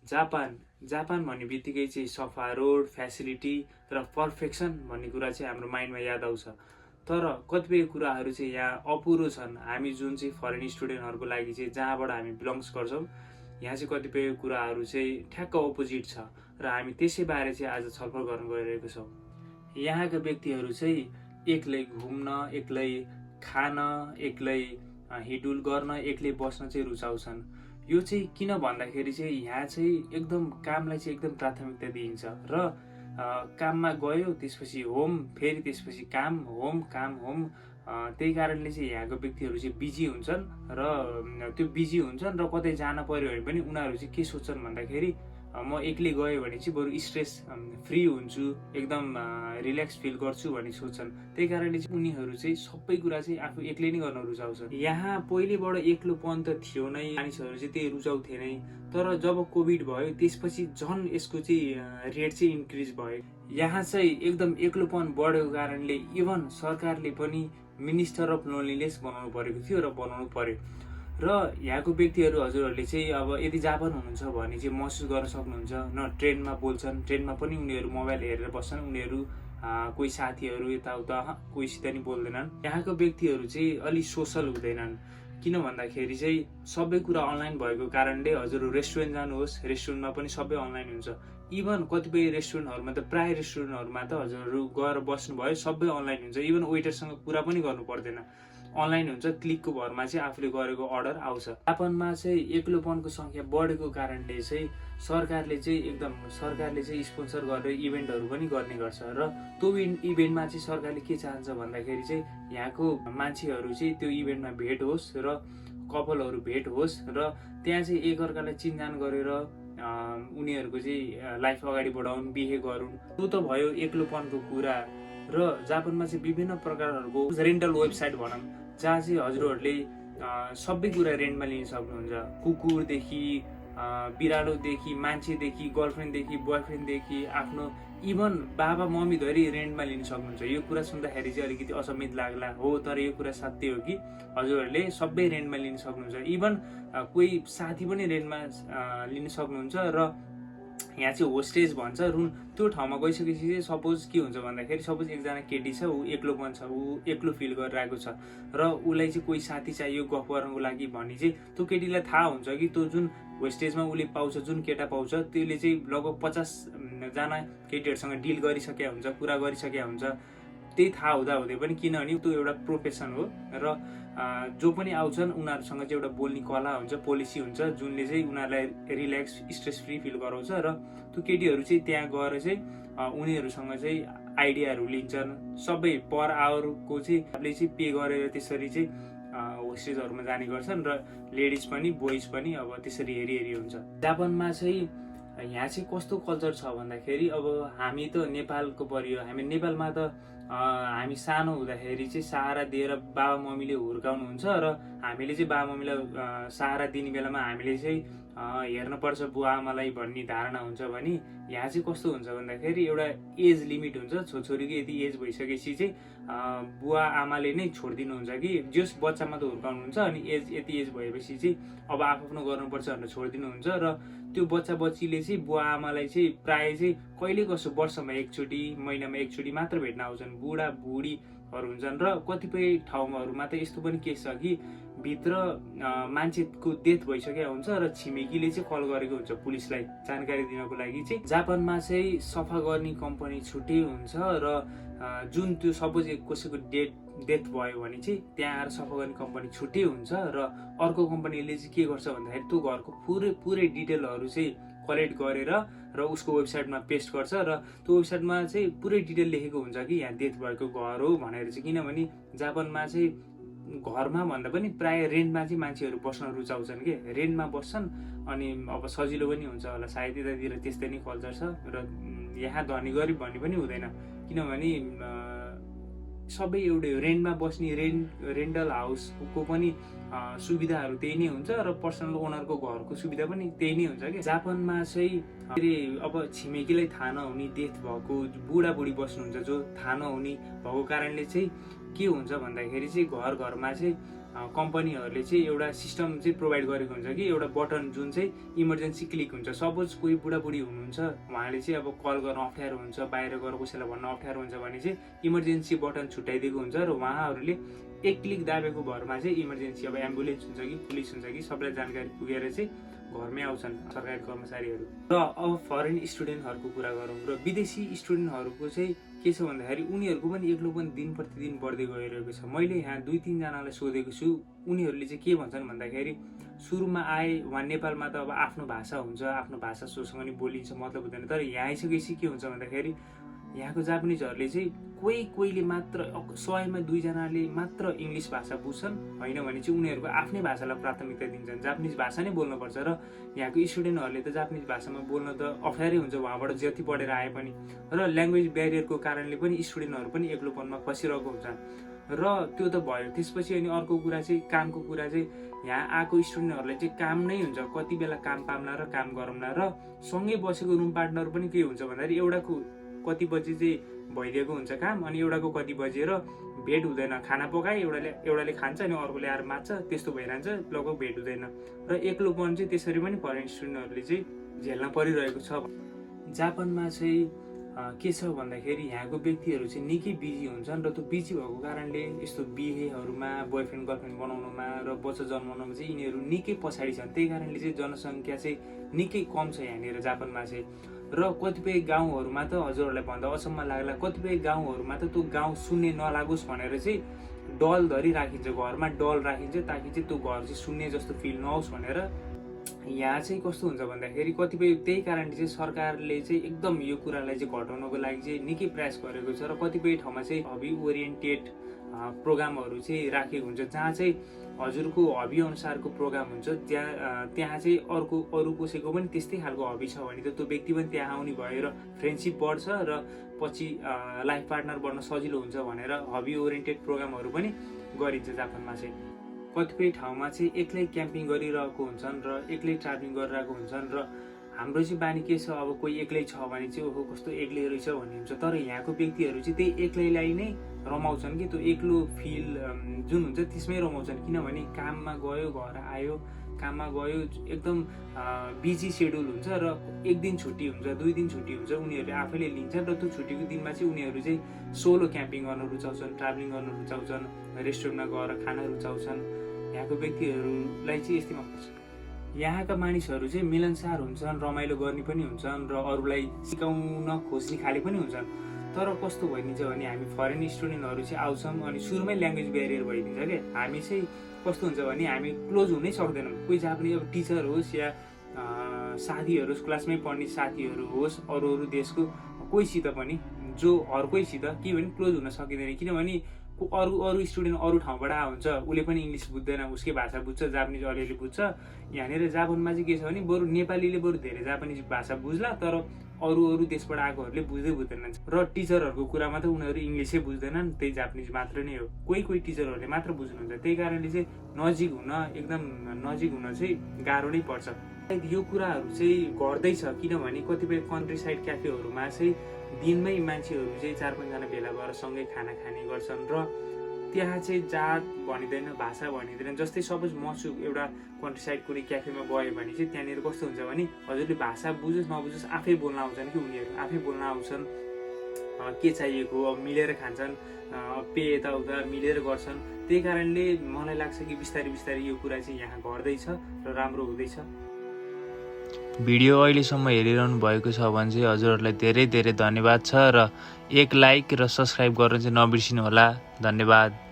Japan Japan भन्ने बित्तिकै चाहिँ सफा रोड, फ्यासिलिटी र पर्फेक्सन भन्ने कुरा चाहिँ हाम्रो माइन्डमा याद आउँछ। तर कतिपय कुराहरू चाहिँ यहाँ अपुरो छन्। हामी जुन चाहिँ फरेन स्टुडेन्टहरूको लागि चाहिँ जहाँबाट हामी बिलोङ्स गर्छौँ, यहाँ चाहिँ कतिपय कुराहरू चाहिँ ठ्याक्क अपोजिट छ र हामी त्यसै बारे चाहिँ आज छलफल गर्न गइरहेको छौँ। यहाँका व्यक्तिहरू चाहिँ एक्लै घुम्न, एक्लै खान, एक्लै हिडुल गर्न, एक्लै बस्न चाहिँ रुचाउँछन्। यो चाहिँ किन भन्दाखेरि चाहिँ यहाँ चाहिँ एकदम कामलाई चाहिँ एकदम प्राथमिकता दिइन्छ र काममा गयो, त्यसपछि होम, फेरि त्यसपछि काम, होम, काम, होम। त्यही कारणले चाहिँ यहाँको व्यक्तिहरू चाहिँ बिजी हुन्छन् र त्यो बिजी हुन्छन् र कतै जान पर्यो भने पनि उनीहरू चाहिँ के सोच्छन् भन्दाखेरि म एक्लै गएँ भने चाहिँ बरु स्ट्रेस फ्री हुन्छु, एकदम रिल्याक्स फिल गर्छु भन्ने सोच्छन्। त्यही कारणले चाहिँ उनीहरू चाहिँ सबै कुरा चाहिँ आफू एक्लै नै गर्न रुचाउँछन्। यहाँ पहिलेबाट एक्लोपन त थियो नै, मानिसहरू चाहिँ त्यही रुचाउँथे नै। तर जब कोभिड भयो त्यसपछि झन् यसको चाहिँ रेट चाहिँ इन्क्रिज भयो। यहाँ चाहिँ एकदम एक्लोपन बढेको कारणले इभन सरकारले पनि मिनिस्टर अफ लोनलीनेस बनाउनु परेको थियो र बनाउनु पर्यो। र यहाँको व्यक्तिहरू हजुरहरूले चाहिँ अब यदि जापान हुनुहुन्छ भने चाहिँ महसुस गर्न सक्नुहुन्छ। न ट्रेनमा बोल्छन्, ट्रेनमा पनि उनीहरू मोबाइल हेरेर बस्छन्, उनीहरू कोही साथीहरू यताउता कोहीसित नि बोल्दैनन्। यहाँको व्यक्तिहरू चाहिँ अलि सोसल हुँदैनन्। किन भन्दाखेरि चाहिँ सबै कुरा अनलाइन भएको कारणले हजुर रेस्टुरेन्ट जानुहोस्, रेस्टुरेन्टमा पनि सबै अनलाइन हुन्छ। इभन कतिपय रेस्टुरेन्टहरूमा त प्राय रेस्टुरेन्टहरूमा त हजुरहरू गएर बस्नुभयो सबै अनलाइन हुन्छ। इभन वेटरसँग कुरा पनि गर्नु पर्दैन, अनलाइन हुन्छ। क्लिकको भरमा चाहिँ आफूले गरेको अर्डर आउँछ। जापानमा चाहिँ एक्लोपनको संख्या बढेको कारणले चाहिँ सरकारले चाहिँ स्पोन्सर गरेर इभेन्टहरू पनि गर्ने गर्छ र त्यो इभेन्टमा चाहिँ सरकारले के चाहन्छ भन्दाखेरि चाहिँ यहाँको मान्छेहरू चाहिँ त्यो इभेन्टमा भेट होस् र कपलहरू भेट होस् र त्यहाँ चाहिँ एकअर्कालाई चिनजान गरेर उनीहरूको चाहिँ लाइफ अगाडि बढाउन्, बिहे गरून्। त्यो त भयो एक्लोपनको कुरा। र जापानमा चाहिँ विभिन्न प्रकारहरूको रेन्टल वेबसाइट भनौँ, जहाँ चाहिँ हजुरहरूले सबै कुरा रेन्टमा लिन सक्नुहुन्छ। कुकुरदेखि बिरालोदेखि, मान्छेदेखि, गर्लफ्रेन्डदेखि, बोयफ्रेन्डदेखि, आफ्नो इभन बाबा मम्मी धरि रेन्टमा लिन सक्नुहुन्छ। यो कुरा सुन्दाखेरि चाहिँ अलिकति असमित लाग्ला हो, तर यो कुरा सत्य हो कि हजुरहरूले सबै रेन्टमा लिन सक्नुहुन्छ। इभन कोही साथी पनि रेन्टमा लिन सक्नुहुन्छ। र यहाँ चाहिँ होस्टेज भन्छ रुम। त्यो ठाउँमा गइसकेपछि चाहिँ सपोज के हुन्छ भन्दाखेरि सपोज एकजना केटी छ, ऊ एक्लोपन छ, ऊ एक्लो फिल गरिरहेको छ र उसलाई चाहिँ कोही साथी चाहियो गफ गर्नको लागि भने चाहिँ त्यो केटीलाई थाहा हुन्छ कि त्यो जुन होस्टेजमा उसले पाउँछ, जुन केटा पाउँछ, त्यसले चाहिँ लगभग 50जना केटीहरूसँग डिल गरिसकेका हुन्छ, कुरा गरिसकेका हुन्छ। त्यही थाहा हुँदै पनि, किनभने त्यो एउटा प्रोफेसन हो र जो पनि आउँछन् उनीहरूसँग चाहिँ एउटा बोल्ने कला हुन्छ, पोलिसी हुन्छ, जुनले चाहिँ उनीहरूलाई रिल्याक्स, स्ट्रेस फ्री फिल गराउँछ। र त्यो केटीहरू चाहिँ त्यहाँ गएर चाहिँ उनीहरूसँग चाहिँ आइडियाहरू लिन्छन्। सबै पर आवरको चाहिँ आफूले चाहिँ पे गरेर त्यसरी चाहिँ होस्टेजहरूमा जाने गर्छन् र लेडिज पनि बोइज पनि अब त्यसरी हेरी हुन्छ। जापानमा चाहिँ यहाँ चाहिँ कस्तो कल्चर छ भन्दाखेरि अब हामी त नेपालको परियो। हामी नेपालमा त हामी सानो हुँदाखेरि चाहिँ सहारा दिएर बाबा मम्मीले हुर्काउनुहुन्छ र हामीले चाहिँ बाबा मम्मीलाई सहारा दिने बेलामा हामीले चाहिँ हेर्नुपर्छ बुवा आमालाई भन्ने धारणा हुन्छ भने यहाँ चाहिँ कस्तो हुन्छ भन्दाखेरि एउटा एज लिमिट हुन्छ। छोरीको यति एज भइसकेपछि चाहिँ बुवा आमाले नै छोडिदिनुहुन्छ कि जस बच्चामा त हुर्काउनुहुन्छ, अनि यति एज भएपछि चाहिँ अब आफ्नो गर्नुपर्छ भनेर छोडिदिनुहुन्छ। र त्यो बच्चा बच्चीले चाहिँ बुवा आमालाई चाहिँ प्राय चाहिँ कहिले कसो वर्षमा एकचोटि, महिनामा एकचोटि मात्र भेट्न आउँछन्। बुढा बुढीहरू हुन्छन् र कतिपय ठाउँहरूमा त यस्तो पनि केस छ कि भित्र मान्छेको डेथ भइसकेको हुन्छ र छिमेकीले चाहिँ कल गरेको हुन्छ पुलिसलाई जानकारी दिनको लागि चाहिँ। जापानमा चाहिँ सफा गर्ने कम्पनी छुट्टै हुन्छ र जुन त्यो सपोज कसैको डेथ भयो भने चाहिँ त्यहाँ आएर सफा गर्ने कम्पनी छुट्टै हुन्छ र अर्को कम्पनीले चाहिँ के गर्छ भन्दाखेरि त्यो घरको पुरै डिटेलहरू चाहिँ कलेक्ट गरेर र उसको वेबसाइटमा पेस्ट गर्छ र त्यो वेबसाइटमा चाहिँ पुरै डिटेल लेखेको हुन्छ कि यहाँ डेथ भएको घर हो भनेर चाहिँ। किनभने जापानमा चाहिँ घरमा भन्दा पनि प्राय रेन्टमा चाहिँ मान्छेहरू बस्न रुचाउँछन् कि, रेन्टमा बस्छन्। अनि अब सजिलो पनि हुन्छ होला सायद, यतातिर त्यस्तै नै कल्चर छ। र यहाँ धनी गरिब भन्ने पनि हुँदैन, किनभने सबै एउटै हो। रेन्टमा बस्ने रेन्टल हाउसको पनि सुविधाहरू त्यही नै हुन्छ र पर्सनल ओनरको घरको सुविधा पनि त्यही नै हुन्छ कि। जापानमा चाहिँ अब छिमेकीलाई थाहा नहुने, डेथ भएको बुढाबुढी बस्नुहुन्छ जो थाहा नहुने भएको कारणले चाहिँ के हुन्छ भन्दाखेरि चाहिँ घरमा चाहिँ कम्पनीहरूले चाहिँ एउटा सिस्टम चाहिँ प्रोभाइड गरेको हुन्छ कि एउटा बटन जुन चाहिँ इमर्जेन्सी क्लिक हुन्छ। सपोज कोही बुढाबुढी हुनुहुन्छ, उहाँले चाहिँ अब कल गर्न अप्ठ्यारो हुन्छ, बाहिर गएर कसैलाई भन्न अप्ठ्यारो हुन्छ भने चाहिँ इमर्जेन्सी बटन छुट्याइदिएको हुन्छ र उहाँहरूले एक क्लिक दाबेको भरमा चाहिँ इमर्जेन्सी अब एम्बुलेन्स हुन्छ कि पुलिस हुन्छ कि सबलाई जानकारी पुगेर चाहिँ घरमै आउँछन् सरकारी कर्मचारीहरू। र अब फरेन स्टुडेन्टहरूको कुरा गरौँ र विदेशी स्टुडेन्टहरूको चाहिँ के छ भन्दाखेरि उनीहरूको पनि एक्लोपन दिन प्रतिदिन बढ्दै गइरहेको छ। मैले यहाँ 2-3 जनालाई सोधेको छु, उनीहरूले चाहिँ के भन्छन् भन्दाखेरि सुरुमा आए उहाँ नेपालमा त अब आफ्नो भाषा हुन्छ, आफ्नो भाषा सोसँग नि बोलिन्छ, मतलब हुँदैन। तर यहाँ आइसकेपछि के हुन्छ भन्दाखेरि यहाँको जापानिजहरूले चाहिँ कोहीले मात्र 100मा 2 जनाले मात्र इङ्ग्लिस भाषा बुझ्छन्, होइन भने चाहिँ उनीहरूको आफ्नै भाषालाई प्राथमिकता दिन्छन्। जापानिज भाषा नै बोल्नुपर्छ र यहाँको स्टुडेन्टहरूले त जापानिज भाषामा बोल्न त अप्ठ्यारै हुन्छ उहाँबाट जति पढेर आए पनि। र ल्याङ्ग्वेज ब्यारियरको कारणले पनि स्टुडेन्टहरू पनि एक्लोपनमा फसिरहेको हुन्छन् र त्यो त भयो। त्यसपछि अनि अर्को कुरा चाहिँ कामको कुरा चाहिँ यहाँ आएको स्टुडेन्टहरूलाई चाहिँ काम नै हुन्छ, कति बेला काम पाम्ला र काम गरौँला। र सँगै बसेको रुम पार्टनर पनि के हुन्छ भन्दाखेरि एउटाको कति बजी चाहिँ भइदिएको हुन्छ काम अनि एउटाको कति बजी र भेट हुँदैन। खाना पकाए एउटाले खान्छ अनि अर्कोले आएर मात्छ, त्यस्तो भइरहन्छ, लगभग भेट हुँदैन। र एक्लोपन चाहिँ त्यसरी पनि फरेन स्टुडेन्टहरूले चाहिँ झेल्न परिरहेको छ। जापानमा चाहिँ के छ भन्दाखेरि यहाँको व्यक्तिहरू चाहिँ निकै बिजी हुन्छन् र त्यो बिजी भएको कारणले यस्तो बिहेहरूमा बोयफ्रेन्ड गर्लफ्रेन्ड बनाउनुमा र बच्चा जन्माउनुमा चाहिँ यिनीहरू निकै पछाडि छन्। त्यही कारणले चाहिँ जनसङ्ख्या चाहिँ निकै कम छ यहाँनिर जापानमा चाहिँ। र कतिपय गाउँहरूमा त हजुरहरूलाई भन्दा अचम्म लाग्ला, कतिपय गाउँहरूमा त त्यो गाउँ सुन्ने नलागोस् भनेर चाहिँ डल धरि राखिन्छ, घरमा डल राखिन्छ ताकि चाहिँ त्यो घर चाहिँ सुन्ने जस्तो फिल नहोस् भनेर। यहाँ चाहिँ कस्तो हुन्छ भन्दाखेरि कतिपय त्यही कारणले चाहिँ सरकारले चाहिँ एकदम यो कुरालाई चाहिँ घटाउनको लागि चाहिँ निकै प्रयास गरेको छ। र कतिपय ठाउँमा चाहिँ हबी ओरिएन्टेड प्रोग्रामहरू चाहिँ राखेको हुन्छ, जहाँ चाहिँ हजुरको हबी अनुसारको प्रोग्राम हुन्छ। त्यहाँ चाहिँ अरू कसैको पनि त्यस्तै खालको हबी छ भने त त्यो व्यक्ति पनि त्यहाँ आउने भयो र फ्रेन्डसिप बढ्छ र पछि लाइफ पार्टनर बन्न सजिलो हुन्छ भनेर हबी ओरिएन्टेड प्रोग्रामहरू पनि गरिन्छ जापानमा चाहिँ। कतिपय ठाउँमा चाहिँ एक्लै क्याम्पिङ गरिरहेको हुन्छन् र एक्लै ट्राभलिङ गरिरहेको हुन्छन्। र हाम्रो चाहिँ बानी के छ, अब कोही एक्लै छ भने चाहिँ ओहो कस्तो एक्लै रहेछ भन्ने हुन्छ। तर यहाँको व्यक्तिहरू चाहिँ त्यही एक्लैलाई नै रमाउँछन् कि त्यो एक्लो फिल जुन हुन्छ त्यसमै रमाउँछन्। किनभने काममा गयो, घर आयो, काममा गयो, एकदम बिजी सेड्युल हुन्छ र एक दिन छुट्टी हुन्छ, 2 दिन छुट्टी हुन्छ, उनीहरूले आफैले लिन्छन्। र त्यो छुट्टीको दिनमा चाहिँ उनीहरू चाहिँ सोलो क्याम्पिङ गर्न रुचाउँछन्, ट्राभलिङ गर्न रुचाउँछन्, रेस्टुरेन्टमा गएर खान रुचाउँछन्। यहाँको व्यक्तिहरूलाई चाहिँ यस्तैमा पर्छ। यहाँका मानिसहरू चाहिँ मिलनसार हुन्छन्, रमाइलो गर्ने पनि हुन्छन् र अरूलाई सिकाउन खोज्ने खाले पनि हुन्छन्। तर कस्तो भइदिन्छ भने हामी फरेन स्टुडेन्टहरू चाहिँ आउँछौँ अनि सुरुमै ल्याङ्ग्वेज ब्यारियर भइदिन्छ क्या। हामी चाहिँ कस्तो हुन्छ भने हामी क्लोज हुनै सक्दैनौँ। कोही जापानी अब टिचर होस् या साथीहरू क्लासमै पढ्ने साथीहरू होस् अरू देशको कोहीसित पनि, जो हरकोहीसित के भने क्लोज हुन सकिँदैन। किनभने अरू स्टुडेन्ट अरू ठाउँबाट हुन्छ, उसले पनि इङ्ग्लिस बुझ्दैन, उसकै भाषा बुझ्छ, जापानिज अलिअलि बुझ्छ। यहाँनिर जापानमा चाहिँ के छ भने बरु नेपालीले बरु धेरै जापानिज भाषा बुझ्ला, तर अरू देशबाट आएकोहरूले बुझ्दैनन्। र टिचरहरूको कुरामा त उनीहरू इङ्ग्लिसै बुझ्दैनन्, त्यही जापानिज मात्र नै हो। कोही टिचरहरूले मात्र बुझ्नुहुन्छ। त्यही कारणले चाहिँ एकदम नजिक हुन चाहिँ गाह्रो नै पर्छ। यो कुराहरू चाहिँ गर्दैछ किनभने कतिपय कन्ट्री साइड क्याफेहरूमा चाहिँ दिनमै मान्छेहरू चाहिँ 4-5 जना भेला भएर सँगै खाना खाने गर्छन् र त्यहाँ चाहिँ जात भनिँदैन, भाषा भनिँदैन। जस्तै सपोज म छु एउटा कन्ट्री साइड कुनै क्याफेमा गयो भने चाहिँ त्यहाँनिर कस्तो हुन्छ भने हजुरले भाषा बुझोस् नबुझोस् आफै बोल्न आउँछन् कि उनीहरू आफै बोल्न आउँछन्, के चाहिएको अब मिलेर खान्छन्, पे यताउता मिलेर गर्छन्। त्यही कारणले मलाई लाग्छ कि बिस्तारै यो कुरा चाहिँ यहाँ घट्दैछ र राम्रो हुँदैछ। भिडियो अहिलेसम्म हेरिरहनु भएको छ भने चाहिँ हजुरहरूलाई धेरै धेरै धन्यवाद छ र एक लाइक र सब्सक्राइब गर्न चाहिँ नबिर्सिनु होला। धन्यवाद।